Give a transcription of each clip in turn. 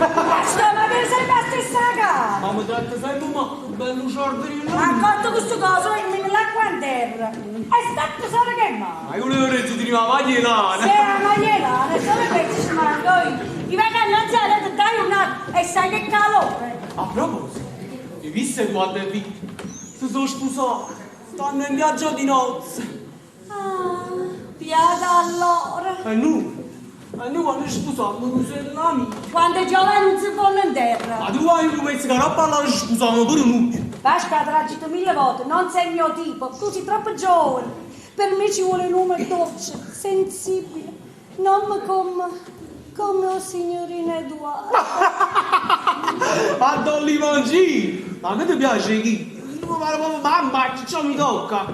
Stamattina sempre la stessa cara. Ma mi tratta sempre male, bello ciardino. Accorto questo coso e mi l'acqua in terra. E sta solo che male. Ma io volevo restituire la maglia Se lana. la maglia lana, solo che ci manco io. I vengo a innalzare, dai un attimo e sai che calore. A proposito, hai visto quando è vita? Si sono sposati, stanno in viaggio di nozze. Ah, piada allora. E noi? E noi quando ci sposammo non siamo l'amico. Quando è giovane non si vuole in terra. Ma tu hai promesso che roba allora ci sposammo pure noi. Pasqua te l'ha detto mille volte, non sei il mio tipo, tu sei troppo giovane. Per me ci vuole un uomo dolce, sensibile, non come, come o signorino Edoardo. Ma Don Limoncino, ma che ti piace chi? Mi pare proprio mamma, che ciò mi tocca.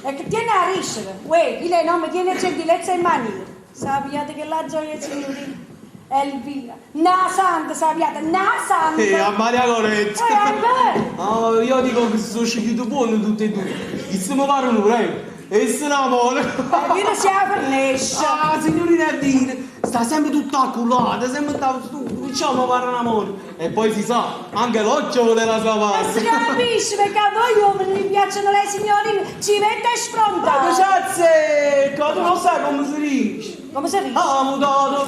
E che tiene a riscere, uè, chi lei non mi tiene gentilezza e maniera. Sappiate che la gioia signorina Elvira, na santa, sappiate, na santa. Eh, a Maria Goretti. Eh, è vero. Ah, io dico che si sono scegliuti buoni tutti e due. Chi se mi pare un re, e se innamora. Elvira si apre Ah, signorina Elvira, sta sempre tutta acculata, sempre da tu, diciamo pare un amore. E poi si sa, anche l'occhio vuole la sua Ma parte. si capisce perché a voi uomini vi piacciono le signorine, ci mette Ma sfrontata. che c'è? Tu non sai come si dice. Come si dice? Ah, mutato,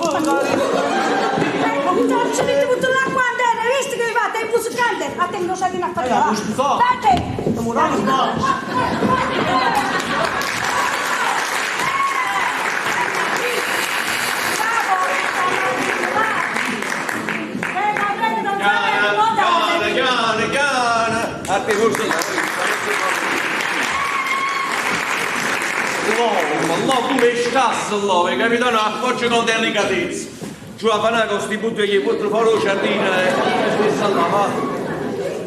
Mi torcio di tutto l'acqua a terra, hai visto che mi fate? È busuccante! A te non sai di una Eh, ma scusate. Date! Morale sbaglio. Chiara, chiara, chiara. A te forse No, ma no, tu mi scassi là, hai capito? No, appoggio con delicatezza. Giù a panà con sti punti che potrò fare lo giardino, eh. Stessa là, va.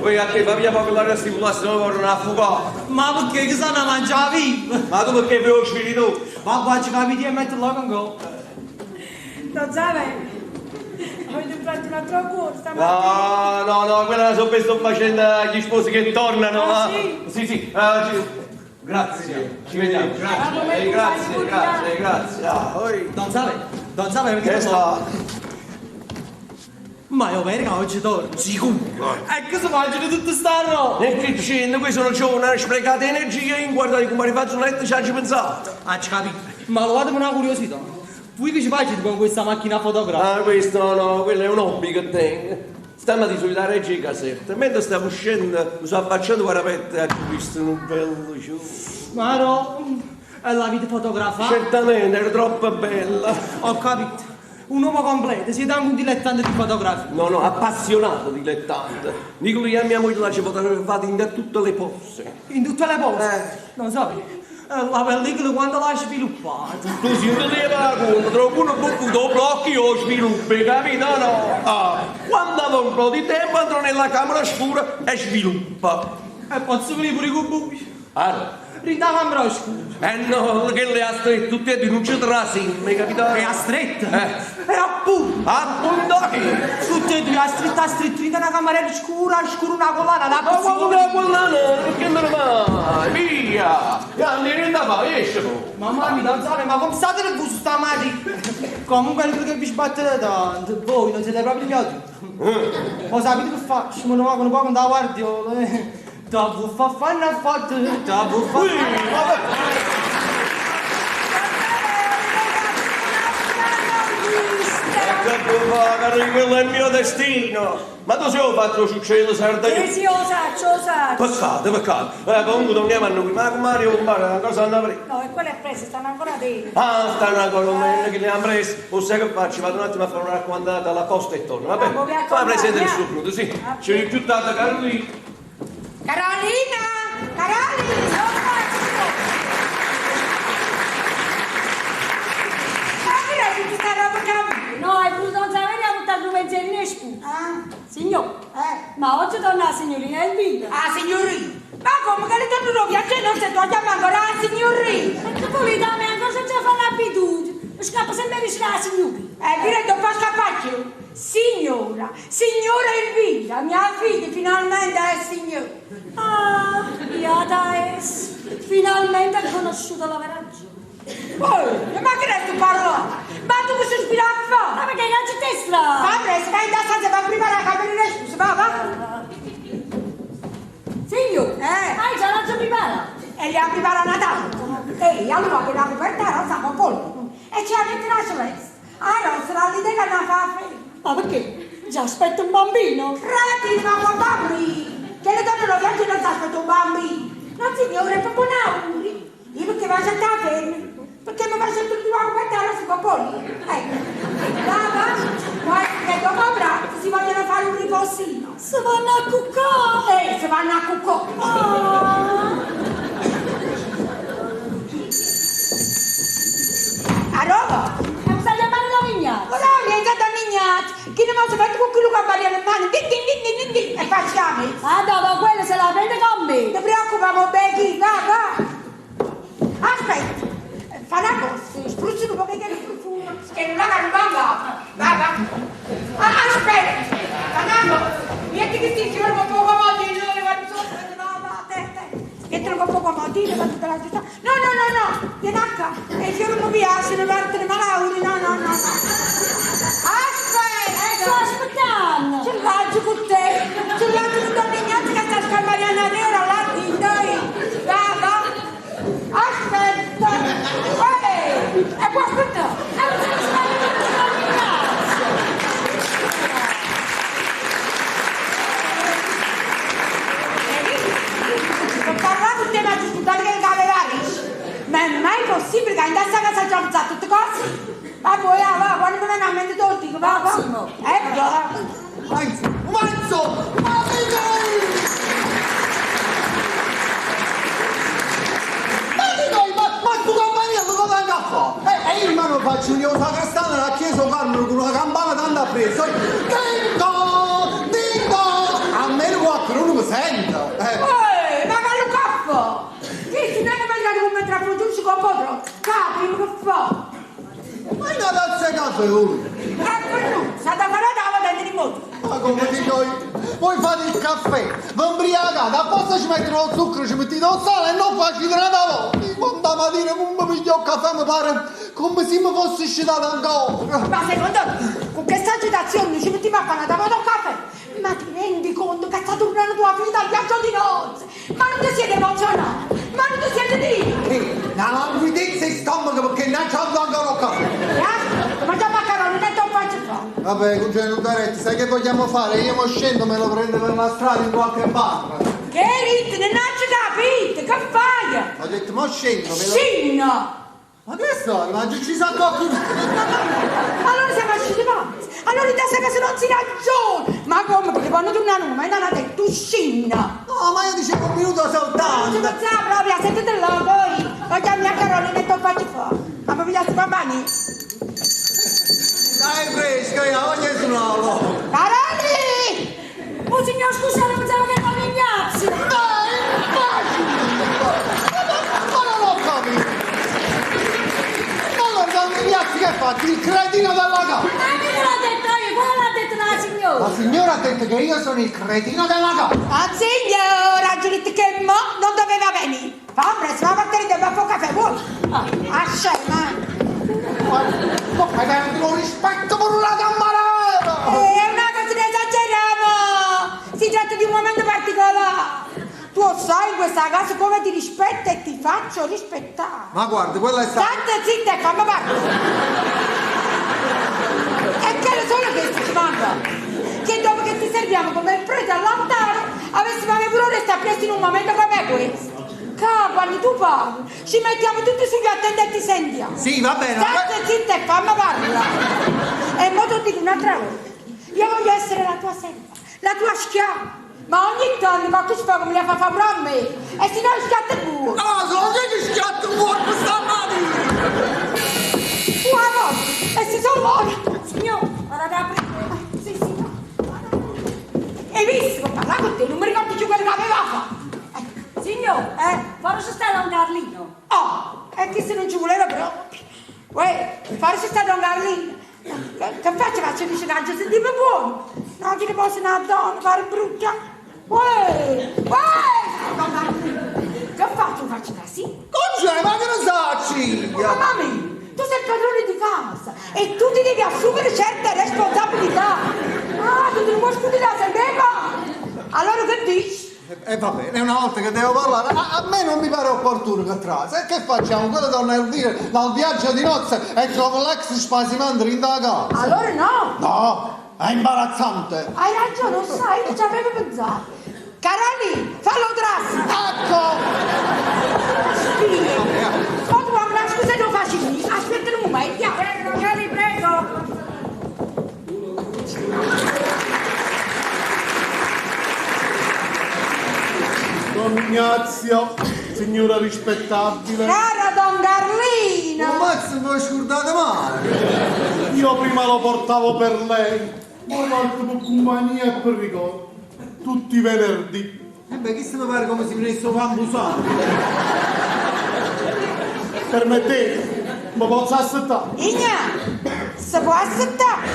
Poi a te va via poco l'aria stimolare, non vorrei affogare. Ma perché che stanno a mangiare vivo? Ma tu perché vuoi uscire tu? Ma qua ci capiti e metti là con go. Non sai, avete fatto un altro cuore stamattina. No, no, no, quella la so sto facendo agli sposi che tornano. Ah, ma- sì? Sì, sì. Grazie, ci vediamo. Grazie. Eh, grazie, grazie, grazie. Ah, oi. Non sai, non sai perché Che sta? Ma io vero che oggi torno. Sicuro. E cosa mangiano tutta sta roba? E che c'è? Qui sono giovane, hanno sprecato energia in guardare come rifaccio un letto ci hanno pensato. Ah, ci capito. Ma lo una curiosità. Voi che ci facete con questa macchina fotografica? Ah, questo no, quello è un hobby che tengo. Stamattina sulla la reggia di casetta, mentre stavo uscendo mi sono affacciato per aperta e ho visto un bello show. Ma no, è la vita fotografata. Certamente, era troppo bella. Ho capito. Un uomo completo, siete anche un dilettante di fotografia. No, no, appassionato dilettante. Dico io a mia moglie la ci fotografata in tutte le pose. In tutte le pose. Eh. Non so, la pellicola quando l'ha sviluppata. Tu sei un te la conto, trovo uno buco, blocchi o sviluppi, capito? No. Ah, quando avrò un po' di tempo entro nella camera scura e sviluppa. E posso venire pure con voi. Ah, Rinda camera oscura. eh no, che le ha strette tutte e due, non c'è trasime, capito? È a stretta. Eh. È appunto. Appunto che? Tutte e due a stretta a stretta, rinda una camerella scura, scura una collana, la Ma quando la collana, perché me ne vai? Via! E andiamo da fare, esce poi. Mamma mia, non so, ma come state nel busto stamattina? Comunque è che vi sbattete tanto, voi non siete proprio il mio tipo. Ma sapete che faccio? Me ne vado un po' con la guardiola. eh. Da buffa fanno fatto, da buffa. Ecco qua, caro, quello è il mio destino. Ma tu sei fatto succedere Sardegna? Eh sì, lo saccio, lo saccio. Peccato, peccato. Comunque torniamo a noi. Ma Mario, ma cosa hanno preso? No, e quelle è presa, stanno ancora dentro. Ah, stanno ancora meglio che le hanno prese. O sai che faccio? Vado un attimo a fare una raccomandata alla posta e torno, va bene? Ah, mi Fa raccomando, presente il eh. suo punto, sì. C'è più tardi, Carolina. Carolina! Carolina! Ma che tutta sta roba che No, hai voluto non sapere, ha buttato un pensierino e sputo. Ah, Signor, eh. ma oggi torna la signorina Elvira. Ah, signorina! Ma come che le torno a viaggio non si toglie ancora la signorina? Ma che volete a me ancora senza fare l'abitudine? Scappa sempre vicino alla signorina. Eh, direi dopo scappaccio. Signora, signora Elvira, mia figlia finalmente è signora. Ah, beata es. Finalmente ha conosciuto la vera gioia. Oh, ma che è sto parlà? Ma tu che sospira a Ma fare? perché non c'è testa? Va presto, vai in stanza, va a preparare la camera di scusa, va, va. Signor, Eh. Ah, già l'ho già preparata. E li ha preparata a Natale. E allora che la coperta rosa con pollo. E ci ha messo la celeste. Ah, rosa, la l'idea che non fa freddo. Ma perché? Già aspetto un bambino. Cretina, ma con bambini! Che le donne non viaggiano non si aspetta un bambino! No signore, è proprio un auguri! Io perché faccio a fermi? Perché mi faccio tutti la coperta rosa con pollo? Ecco, va, va, poi che dopo pranzo si vogliono fare un riposino. Si vanno a cuccare. E si vanno a cuccò. Ah. A Roma? E mi sta chiamando la vignata. Ma no, niente da mignat! Chi non mi ha fatto con quello che ha in mano? Din, din, din, din, din, din, e facciamo! Ah, no, ma quello se la prende con me. Non ti preoccupa, Becky, va, va. Aspetta, fa una cosa, spruzzi un po' che il profumo, che non la non va, va, va. Ah, aspetta, fa una cosa, metti che ti fiori un po' comodino, le guardi sopra, va, va, te, te. Mettilo un po' comodino, va tutta la città. No, no, no, no, vieni a qua, e i fiori mi piacciono, guarda, ma lauri, no, no, no. Aspetta! Sto aspettando. Ce l'ho con te, ce l'ho con Don Ignazio che sta scampando nera là di noi. Va, va. Aspetta. Ehi, e può aspettare. E mi sta chiamando la vignata. Per parlare con te ma ti scusate che aveva riccio. Ma è mai possibile che in questa casa ci ho tutte cose? Va poi, va, va, quando mi viene a mente te lo dico, va, va. Massimo. Ecco. Ma insomma, ma insomma, ma dico io! Ma dico io, ma, ma tu campanello cosa vengo a fare? E io ma non faccio io sacrestano nella chiesa Carmelo con una campana tanto appresso. Ding dong, ding dong! A me il quattro non mi sento. Ehi, ma che lo caffè? Che se non è mangiato come tra produce con potro, capi, che fa? Ma è una tazza di caffè lui. Ecco no, sa da fare la tavola dentro il mondo. Ma come dico io? Voi fate il caffè, vi imbriacate, apposta ci mettete lo zucchero, ci mettete lo sale e non facete una volta. Quando la mattina come mi piglio il caffè mi pare come se mi fossi scitato ancora. Ma secondo te, con questa agitazione ci mettiamo a fare una tavola al caffè? Ma ti rendi conto che sta tornando tua figlia dal viaggio di nozze? Ma non ti siete emozionati? Ma non ti siete dire? Una languidezza in stomaco perché non c'ho ancora il caffè. Eh? Ma già maccheroni, che te lo faccio fare? Vabbè, cugino, non dare retta, sai che vogliamo fare? Io mo scendo, me lo prendo per la strada in qualche bar. Che rite, non ci capite, che fai? Ho detto, mo scendo, me lo... Scinna! Ma che storia? Ma ci sa qualcuno? Allora siamo usciti pazzi. Allora in testa che se non si ragiona. Ma come? Perché quando tu non ma non ha detto scinna. No, ma io dicevo un minuto Non ci soltanto. pensavo proprio, sentite là poi. Voglio mia Carolina e te lo faccio fare. Ma mi pigliaste compagni? Dai fresca, io voglio suonarlo. Caroli! Oh signor, scusate, pensavo che era Ignazio. Dai, facile! Ma non ho capito! Ma allora, Don Ignazio che ha fatto? Il cretino della casa! Ma mica l'ho detto io, quello l'ha detto la signora. La signora ha detto che io sono il cretino della casa! Ah signora, ha detto che mo non doveva venire. Fa presto, va a partire del baffo caffè, vuoi? Ah, scema. Ma ma fai tanto rispetto per una cammarera! È una cosa che esageriamo! Si tratta di un momento particolare. Tu lo sai in questa casa come ti rispetto e ti faccio rispettare. Ma guarda, quella è stata... State zitta e fammi parlare. E che è solo questo ci manca. Che dopo che ti serviamo come il prete all'altare, avessimo avere pure resta presto in un momento come questo. Ca, quando tu parli, ci mettiamo tutti sugli attenti e ti sentiamo. Sì, va bene. ma- State zitta e fammi parlare. E mo ti dico un'altra volta. Io voglio essere la tua serva, la tua schiava. Ma ogni tanto qualche sfogo me la fa fare a me. E se no schiatta pure. No, sono io che schiatto un corpo stamattina! Una volta. E si sono morta. Signor, vado ad aprire. Sì, sì, no. Hai visto? Parla con te, non mi ricordo più quello che aveva fatto. Signor, forse sta Don Carlino. Oh, e che se non ci voleva proprio. Uè, forse sta Don Carlino. Che, che faccio? Faccio dice che ci sentivo buono. No, che ne posso una donna, fare brutta. Uè, uè, Don Carlino. Che faccio? Faccio faccio trasì? Concè, ma che ne saccio io? Mamma mia, tu sei il padrone di casa e tu ti devi assumere certe responsabilità. Ah, tu ti puoi scudare sempre qua. Allora che dici? E va bene, è una volta che devo parlare, a me non mi pare opportuno che trasa. E che facciamo? Quello torna a dire dal viaggio di nozze e trovo l'ex spasimante in da casa. Allora no. No, è imbarazzante. Hai ragione, lo sai, non ci avevo pensato. Caroli, fallo trasire. Ecco! Sì. Oh, tu una scusa non facile. Aspetta un momento. Prego, Cari, prego. Don Ignazio, signora rispettabile, Cara Don Carlino. Ma Max, voi scordate male. io prima lo portavo per lei, ora porto per compagnia e per ricordo. Tutti i venerdì. E beh, chi se mi pare come se venisse un cambusato? Permettete, mi posso aspettare? Igna, si può aspettare?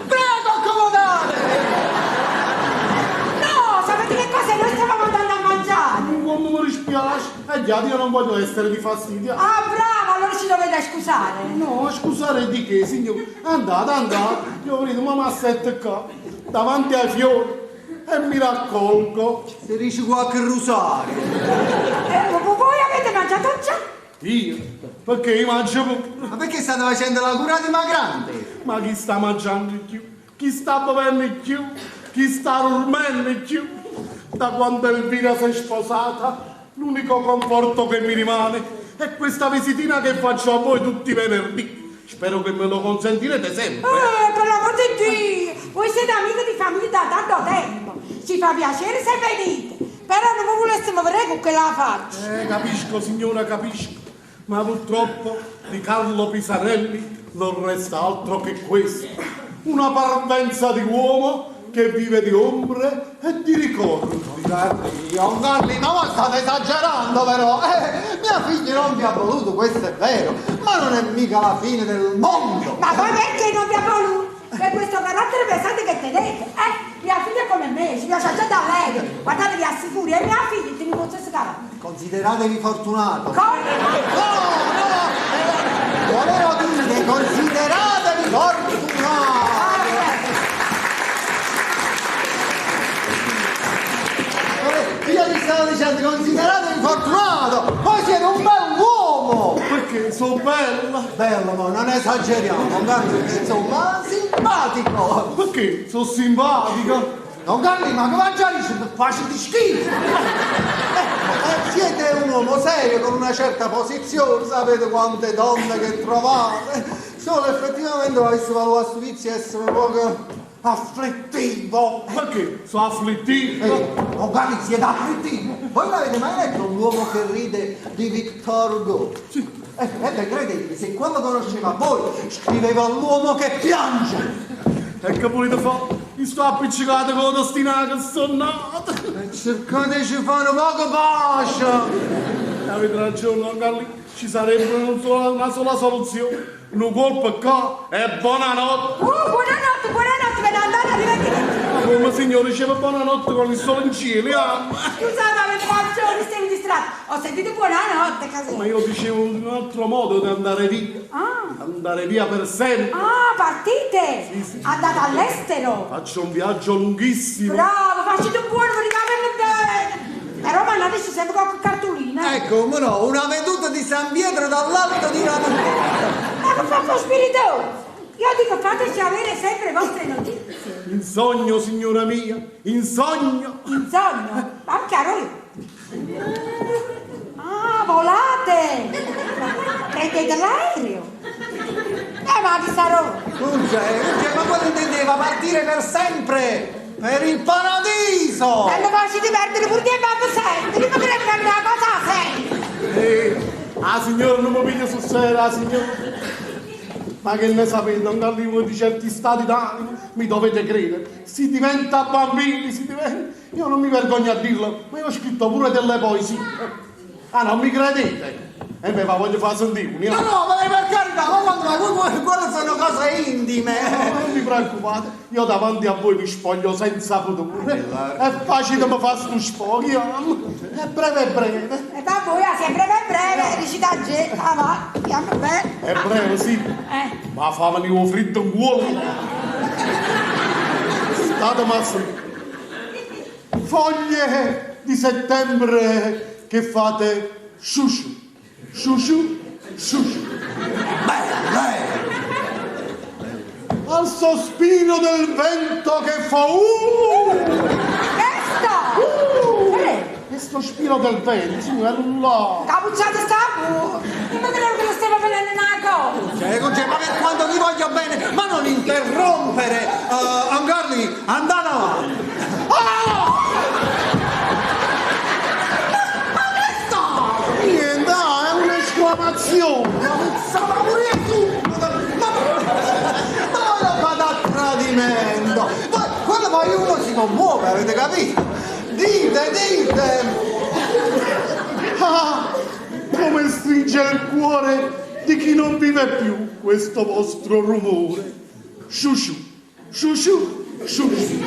Prego, accomodate! No, sapete che cosa? Noi stavamo andando a mangiare. Come mi dispiace, e già io non voglio essere di fastidio. Ah, brava, allora ci dovete scusare. No, scusate di che, signore? Andate, andate. Io vedo mamma assetto qua, davanti ai fiori, e mi raccolgo. Se dice qualche rosario. Voi avete mangiato già? Io? Perché io mangio pure. Ma perché state facendo la cura dimagrante? Ma chi sta mangiando di più? Chi sta bevendo di più? Chi sta dormendo di più? Da quando Elvira si è sposata, l'unico conforto che mi rimane è questa visitina che faccio a voi tutti i venerdì. Spero che me lo consentirete sempre. Per l'amor di Dio, voi siete amiche di famiglia da tanto tempo. Ci fa piacere se venite. Però non vi volessimo vedere con quella faccia. Capisco, signora, capisco. Ma purtroppo di Carlo Pisarelli non resta altro che questo. Una parvenza di uomo che vive di ombre e di ricordi. Don Carli, ma voi state esagerando però. Mia figlia non vi ha voluto, questo è vero, ma non è mica la fine del mondo. Ma voi perché non vi ha voluto? Per questo carattere pesante che tenete, Mia figlia è come me, ci piace già da lei. Guardate, vi assicuro, è mia figlia, tiene lo stesso carattere. Consideratevi fortunato. Come? No, no, volevo dire, consideratevi fortunato. Io vi stavo dicendo, consideratevi fortunato, voi siete un bel uomo! Perché sono bella! Bello, ma non esageriamo, Don Carli, insomma, simpatico! Perché sono simpatico? Don Carli, ma come già dice, facile di schifo! Siete un uomo serio, con una certa posizione, sapete quante donne che trovate! Solo effettivamente avessi valutato questo vizio essere un poco afflittivo! Perché? Sono afflittivo? Don Carli, siete afflittivo! Voi l'avete mai letto L'uomo che ride di Victor Hugo? Sì. Beh, credetemi, se quello conosceva voi, scriveva L'uomo che piange! E che volete fare? Mi sto appiccicato con la tostina che sono nato! E cercate di fare poco pace! Avete ragione, Don Carli, ci sarebbe una sola soluzione. Un colpo qua e buonanotte! Oh, buonanotte, buonanotte, ve ne andate, arrivederci! Ma come signore diceva buonanotte con il sole in cielo, ah. Scusate, avete ragione, stavo distratto. Ho sentito buonanotte, casino. Ma io dicevo un altro modo di andare via. Ah. Andare via per sempre. Ah, partite? Sì, sì. Andate all'estero? Faccio un viaggio lunghissimo. Bravo, facete un buono, ricaverlo bene. Però mandateci sempre qualche cartolina. Ecco, come no, una veduta di San Pietro dall'alto di una torre. Ma che fa lo spirito? Io dico fateci avere sempre le vostre notizie. In sogno, signora mia, in sogno. In sogno? Ma chiaro io. Ah, volate! Prendete l'aereo. Ma chi sarò? Non c'è, ma quello intendeva partire per sempre! Per il paradiso! E mi facete perdere pure che babbo sente, io mi credo che una cosa sente! La signora non mi piglia sul serio, la signora! Ma che ne sapete, Don Carlino, voi di certi stati d'animo, mi dovete credere, si diventa bambini, si diventa... Io non mi vergogno a dirlo, ma io ho scritto pure delle poesie. Ah, non mi credete? E beh, ma voglio far sentire un No, no, ma per carità, carità, ma quando ma que- quelle sono cose intime. Non vi preoccupate, io davanti a voi mi spoglio senza pudore. È facile mi fa sto sfoglio. È breve è breve. E vabbè, io sempre per breve, recita G, ah va, andiamo bene. È breve, sì. Eh. Ma fa venire un freddo in cuore. State massimo. Foglie di settembre che fate sciusciu, sciusciu, sciusciu. Bello, eh? Al sospiro del vento che fa uh! Che sta? Uh! Eh. Il sospiro del vento, signora, è là. Capucciato sta pure. Non mi credo che lo stava venendo una cosa. Cioè, Concè, ma per quanto vi voglio bene, ma non interrompere! Uh, Angarli, andate avanti! Ah! Ma che sta? Niente, ah, è un'esclamazione. Ma pure subito! Ma, ma voi lo fate a tradimento! Voi, quando poi uno si commuove, avete capito? Dite, dite! Ah, come stringe il cuore di chi non vive più questo vostro rumore. Sciusciù, sciusciù, sciusciù.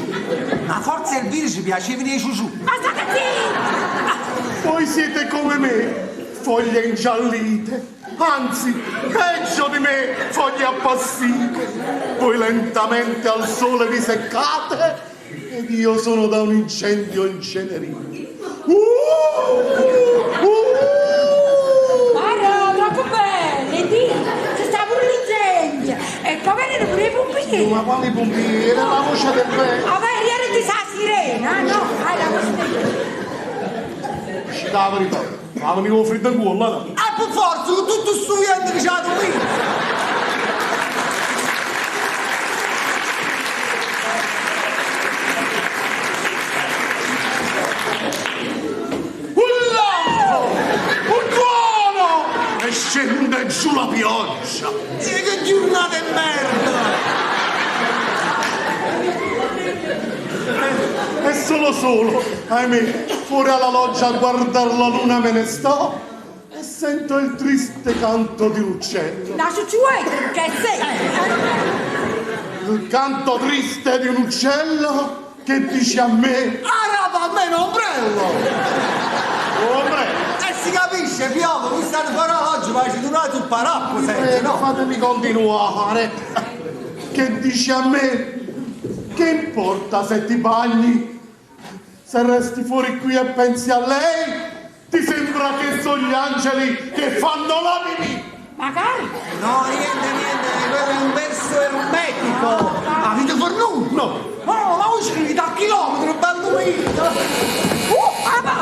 Ma forse il virus ci piaceva di ciuciù. Ma state zitta! Voi siete come me, foglie ingiallite, anzi, peggio di me, foglie appassite. Voi lentamente al sole vi seccate ed io sono da un incendio incenerito. Uh, uh. Guarda, troppo belle, di, ci sta pure l'incendio. E poi vengono pure i pompieri. Ma quali pompieri? Era la voce del vento. Ah, beh, ieri ti sa sirena, no? Hai la voce del Ci dà la verità. Ma venivo freddo in cuore, no? Ah, per forza, con tutto sto vento che c'ha qui! Un lampo! Un tuono! E scende giù la pioggia. E che giornata è merda! E solo solo, ahimè, fuori alla loggia a guardar la luna me ne sto e sento il triste canto di un uccello. La ciucciuetta, che sei? Il canto triste di un uccello che dice a me, Araba a me l'ombrello! ombrello, E si capisce, piove, voi state fuori alla loggia, ma ci durate un paracqua, senti, prego, no? fatemi continuare, che dice a me, che importa se ti bagni, se resti fuori qui e pensi a lei, ti sembra che sono gli angeli che fanno la mimì. Magari. No, niente, niente, quello è un verso ermetico. Avete fornuto? No, Ma no, ma voi scrivete a chilometro, bello mio! Ah, va!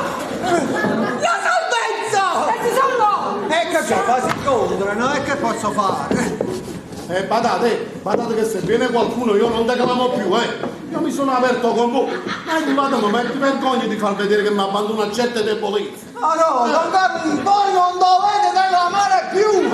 La salvezza! E si sono! E che c'è? Ma si incontrano, e che posso fare? Badate, badate che se viene qualcuno io non declamo più, eh. Io mi sono aperto con voi, ma arrivato mi metti vergogna di far vedere che mi abbandona certe debolezze. Ma no, Don Carli, voi non dovete declamare più!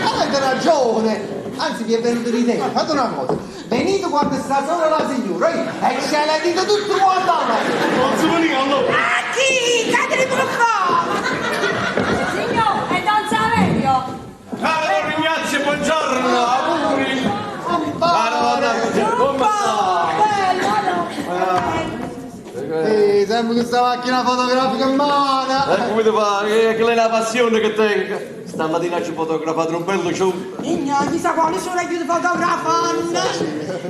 Avete ragione! Anzi, vi è venuto l'idea, fate una cosa, venite quando sta sola la signora eh, e ce la dite tutto quanto a lei! Non si veniva allora. A chi? Cadere pure qua! Signor, è Don Saverio. Allora Ignazio, buongiorno, auguri. Compare! Come sta? Bello, no? Sì, sembra che sta macchina fotografica in mano! Come ti va? Eh, Quella è la passione che tengo. Stamattina ci ho fotografato un bello ciuffo. Igna, chissà quali sono gli fotografando.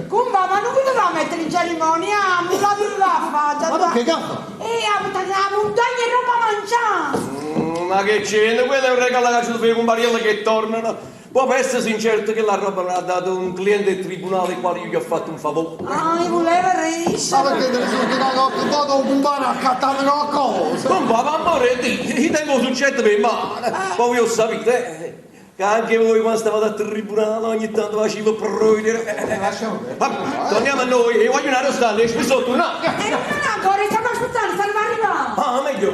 Cumba, ma non potevamo mettere in cerimonia, non la la faccia. Ma perché cazzo? E a buttare la montagna e roba mangiare. Ma che c'è? Quello è un regalo che ci fai con Mariella che tornano. Poi per essere sincero che la roba me l'ha dato un cliente del tribunale al quale io gli ho fatto un favore. Ah, io volevo Ma ridere. perché te ne sono tirato qualche volta un compagno a accattare qualcosa? Non va, ma amore, io tengo un soggetto per mano. Poi io sapete, che anche voi quando stavate al tribunale ogni tanto facevo prudere. Lasciamo perdere. Vabbè, torniamo a noi, e voglio una rostalla, e ci sono tornato. E non ancora, stiamo aspettando, stanno arrivando. Ah, meglio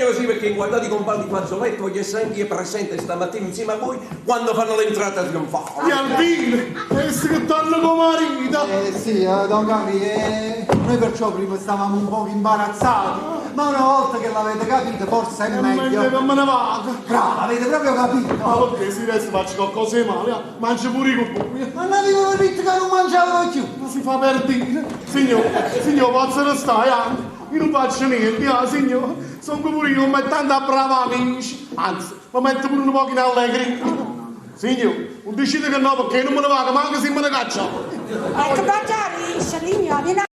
così perché guardate i compagni di fazzoletto, voglio essere anche io presente stamattina insieme a voi quando fanno l'entrata trionfale. Gli albini, e si torna con marito. Eh sì, Don Carli, noi perciò prima stavamo un po' imbarazzati. Ma una volta che l'avete capito, forse è È meglio meglio. che me ne vado. Brava, avete proprio capito. Ma perché si resta faccio qualcosa di male, ah? mangio pure io con voi. Ma non avevo detto che non mangiavo più. Ma si fa per dire. Signor, signor, posso restare, ah? Io non faccio niente, ah, signor. Sono pure io, ma tanta brava amici. Anzi, mi metto pure un po' in allegria. Signor, non dicete che no perché non me ne vado, manco se me ne caccio. Ecco, mangiare, Lignò, vieni a...